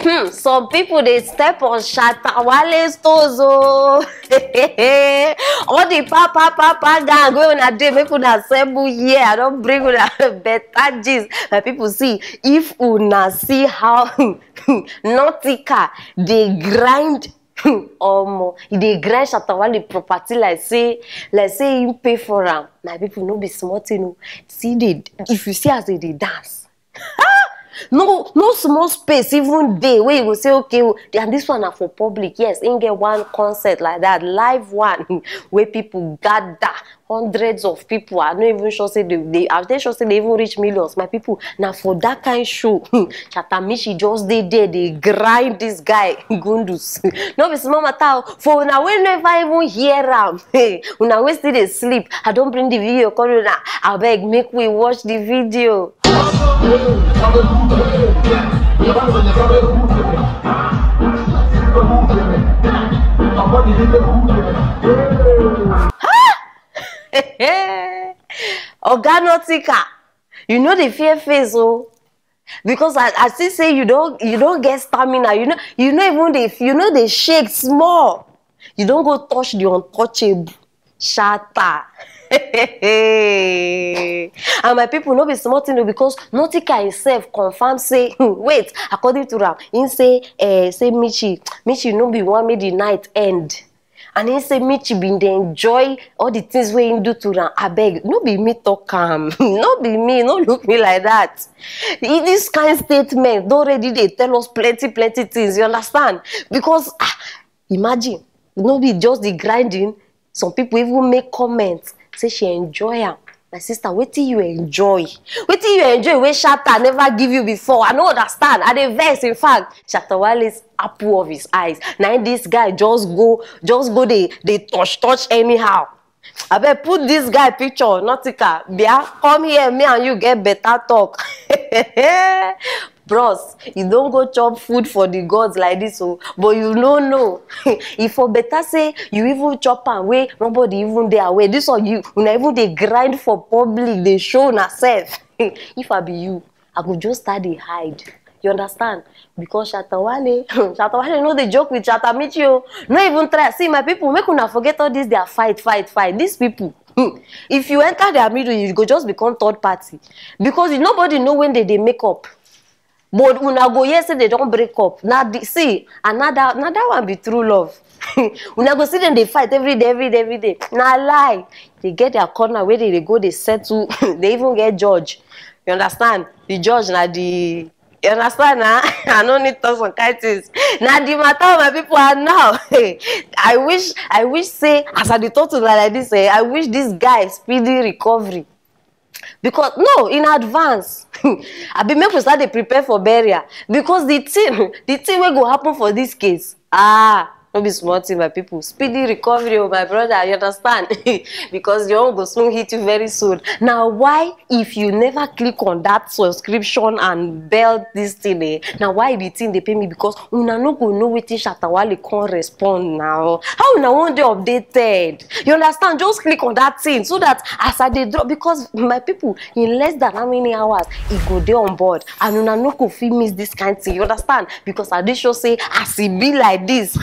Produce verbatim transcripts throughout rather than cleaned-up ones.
Hmm, some people dey step on Shatta Wale toes o. All the pa pa pa pa gang wey una dey, make una assemble here. I don bring una better gist. My people, see, if una see how Nautica dey grind, omo, e dey grind Shatta Wale property like say, like say him pay for am. My people, no be small thing o. See the, if you see as they dey dance, no, no small space even dey wey you go say, okay o, and this one na for public. Yes, im get one concert like that, live one, wey people gather, hundreds of people. I no even sure say they, they, I dey sure say they even reach millions. My people, na for that kind show, Shatta Michi just dey there, dey grind this guy, Gundus. No be small matter o. For una wey never even hear am, hey, una wey still dey sleep, I don bring the video come una. Abeg, make we watch the video. Oga Nautica, you no dey fear face o, because I, I see say you don, you don get stamina. You no, you no even dey, you no dey shake small. You don go touch the untouchable. Shatta. And my people, no be small thing o, because Nautica himself confirm say, wait, according to am, he say, eh, say Michi, Michi no be one make the night end. And he say Michi bin dey enjoy all the things wey he do to am. Abeg, no be me talk am. No be me, no look me like that. He, this kind statement don already dey tell us plenty, plenty things, you understand? Because, ah, imagine, no be just the grinding. Some people even make comments say she enjoy am. My sister, wetin you enjoy? Wetin you enjoy wey Shatta never give you before? I no understand. I dey vex. In fact, Shatta Wale's apple of his eyes. Na him this guy just go, just go dey, dey touch, touch anyhow. Abeg, put this guy picture, Nautica. Bia, come here, me and you get better talk. Bros, you don go chop food for the gods like this o, but you no know. E for better say you even chop am wey nobody even dey aware. This one, you, una even dey grind for public, dey show una sef. If I be you, I go just start dey hide. You understand? Because Shatta Wale, Shatta Wale no dey joke with Shatta Michi o. No even try. See, my people, make una forget all this their fight, fight, fight. These people, if you enter their middle, you go just become third party. Because nobody know when they dey make up. But una go hear say they don break up. Na the, see, another, another one be true love. Una go see them dey fight every day, every day, every day. Na lie. They get their corner where they, they go, they settle. They even get judge. You understand? The judge na the, you understand na? I no need talk some kind things. Na the matter of my people are now. I wish, I wish say, as I dey talk to una like this, eh, I wish this guy speedy recovery. Because, no, in advance. I be make we start dey prepare for burial. Because the thing, the thing wey go happen for this case, ah, no be small thing, my people. Speedy recovery o, my brother, you understand? Because your own go soon hit you very soon. Na why, if you never click on that subscription and bell this thing, eh, na why the thing dey pay me, because una no go know wetin Shatta Wale come respond now. How una wan dey updated? You understand? Just click on that thing so that as I dey drop, because my people, in less than how many hours, e go dey on board, and una no go fit miss this kind thing. You understand? Because I dey sure say as e be like this,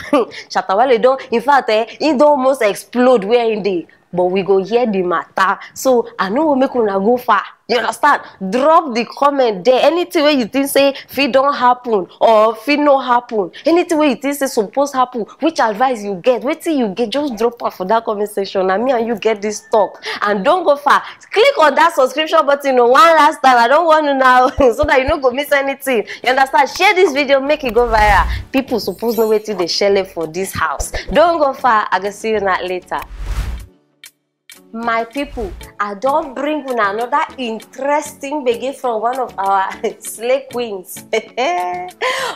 Shatta Wale don, in fact, eh, he don almost explode where he dey. But we go hear the matter. So I no go make una go far. You understand? Drop the comment there. Anything wey you think say fit don happen or fit no happen, anything wey you think say suppose happen, which advice you get, wetin you get, just drop am for that comment section. Na me and you get this talk. And don go far. Click on that subscription button o, one last time. I don warn una o, so that you no go miss anything. You understand? Share this video, make e go viral. People suppose know wetin dey shele for this house. Don go far. I go see una later. My people, I don bring una another interesting gbege from one of our slay queens.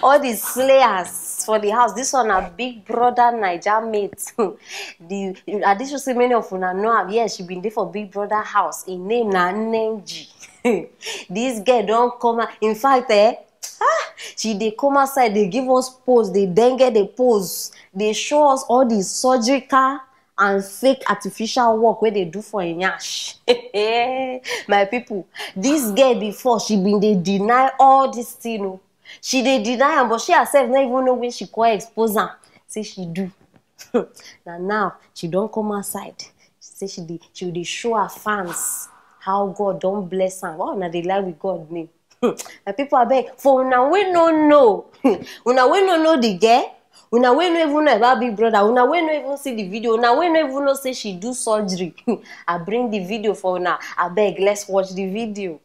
All the slayers for the house. This one na Big Brother Naija mate. The, I dey sure say many of una know am. Yes, she been dey for Big Brother house. Im name na Nenji. This girl don come out. In fact, eh, ah, she dey come outside, dey give us pose, dey denge the pose, dey show us all the surgical and fake artificial work wey dey do for im yansh. My people, this girl before, she been dey deny all this thing o. She dey deny am, but she herself no even know when she come expose am. Say she do. Na now she don come outside. She say she dey she dey show her fans how God don bless am. Why una dey lie with God name? My people, abeg, for una wey no know, una wey no know the girl, una wey no even know about Big Brother, una wey no even see the video, una wey no even know say she do surgery, I bring the video for una. Abeg, let's watch the video.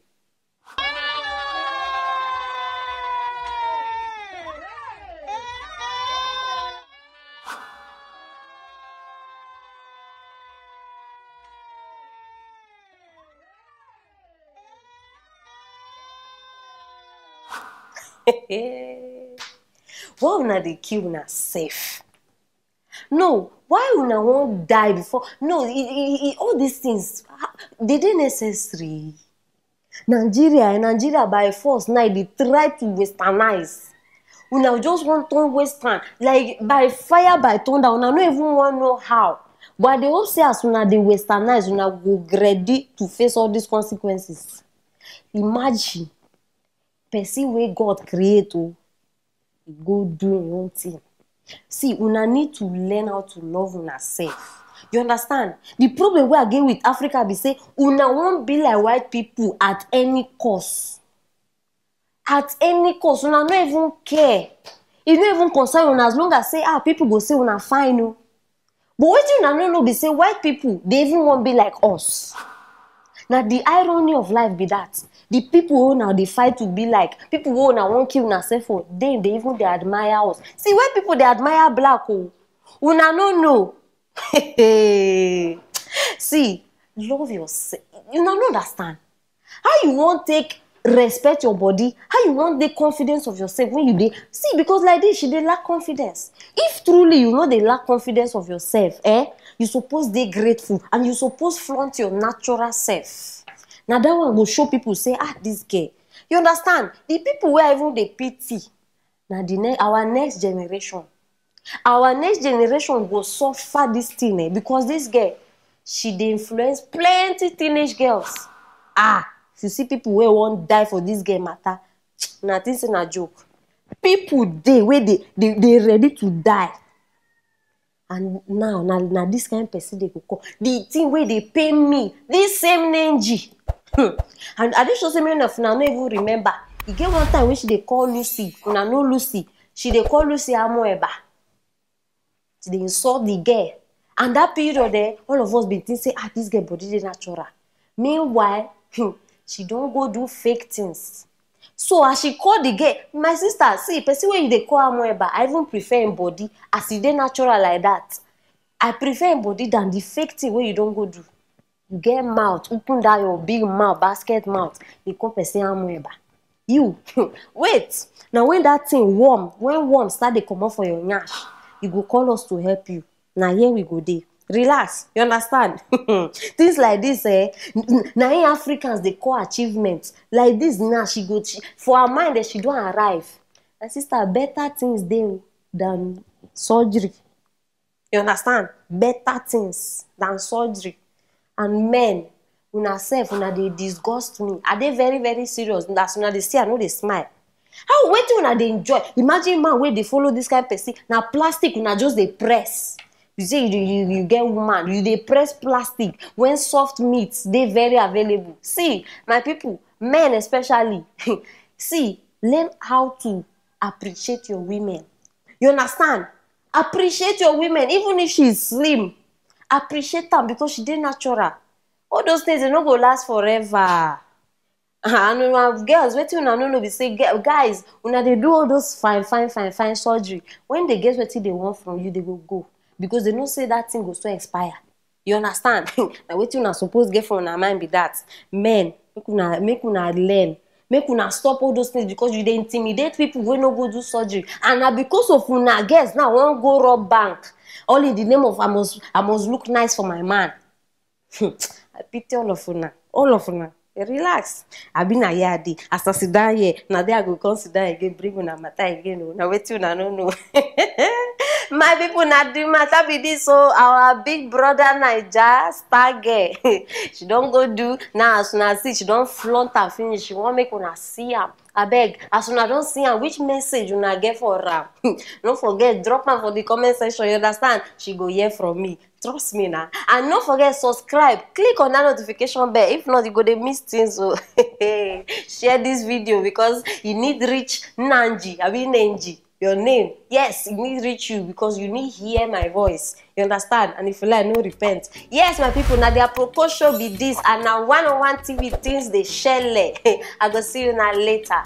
Why una dey kill una sef? No, why una wan die before? No, e, e, e, all these things, ah, they dey necessary? Nigeria, eh, Nigeria by force now, e dey try to westernize. Una just wan turn western, like, by fire, by thunder. Una no even wan know how. But I dey hope say as una dey westernize, una go ready to face all these consequences. Imagine person wey God create o, e go do im own thing. See, una need to learn how to love una sef. You understand? The problem wey I get with Africa be say una wan be like white people at any cost. At any cost, una no even care. E no even concern una as long as say, ah, people go say una fine o. But wetin una no know be say white people dey even wan be like us. Na the irony of life be that. The people wey una dey fight to be like, people wey una wan kill una sef for, dem dey even dey admire us. See, white people dey admire black o. Una no know. See, love yourself. Una no understand. How you wan take respect your body? How you wan dey confidence of yourself when you dey see? Because like this, she dey lack confidence. If truly you no dey lack confidence of yourself, eh, you suppose dey grateful and you suppose flaunt your natural self. Na that one go show people say, ah, this girl. You understand? The people wey I even dey pity na the ne our next generation. Our next generation go suffer this thing, eh, because this girl, she dey influence plenty teenage girls. Ah, if you see people wey wan die for this girl matter, na think say na joke. People dey wey dey dey dey ready to die. And now, na na this kind person dey go call. The thing wey dey pain me, this same Nenji. Hmm. And I dey sure say many of una no even remember. E get one time wey she dey call Lucy, una know Lucy. She dey call Lucy Amoeba. She dey insult the girl. And that period, eh, all of us bin think say, ah, this girl body dey natural. Meanwhile, hmm, she don go do fake things. So as she call the girl, my sister, see, person wey you dey call Amoeba, I even prefer im body as e dey natural like that. I prefer im body than the fake thing wey you don go do. You get mouth, open that your big mouth, basket mouth, dey call person Amoeba. You, wait, na when that thing warm, when warm start dey comot for your nyash, you go call us to help you. Na here we go dey. Relax, you understand? Things like this, eh, n- n- na im Africans dey call achievement. Like this now, she go, she, for her mind, eh, she don arrive. My sister, better things dey o than surgery. You understand? Better things than surgery. And men, una sef, una dey disgust me. I dey very, very serious. As una dey see, I no dey smile. How, wetin una dey enjoy? Imagine man wey dey follow this kind person. Na plastic una just dey press. You say you, dey- you, you get woman, you dey press plastic when soft meat dey very available. See, my people, men especially, see, learn how to appreciate your women. You understand? Appreciate your women, even if she is slim. Appreciate am because she dey natural. All those things, they no go last forever. And una girls, wetin una no know be say, gu- guys, una dey do all those fine, fine, fine, fine surgery. When they get wetin they want from you, they go go because they know say that thing go soon expire. You understand? Na wetin una suppose get for una mind be that. Men, make una make una learn. Make una stop all those things because you dey intimidate people wey no go do surgery. And na because of una girls now wan go rob bank. All in the name of I must I must look nice for my man. Hmm, I pity all of una. All of una. Relax. Abi na here I dey. As I sit down here, na there I go come sit down again, bring una matter again o. Na wetin una no know. My people, na the matter be this o. Our big brother Naija star girl. She don go do now. As una see, she don flaunt am finish. She wan make una see am. Abeg, as una don see am, which message una get for am? No forget, drop am for the comment section, you understand? She go hear from me. Trust me na. And no forget, subscribe. Click on that notification bell. If not, you go dey miss things o. Share this video because you need reach Nanji, abi Nenji. Your name, yes, e need reach you because you need hear my voice. You understand? And if you like, no repent. Yes, my people, na the Aproko show be this, and na one on one T V things dey shele. I go see you now later.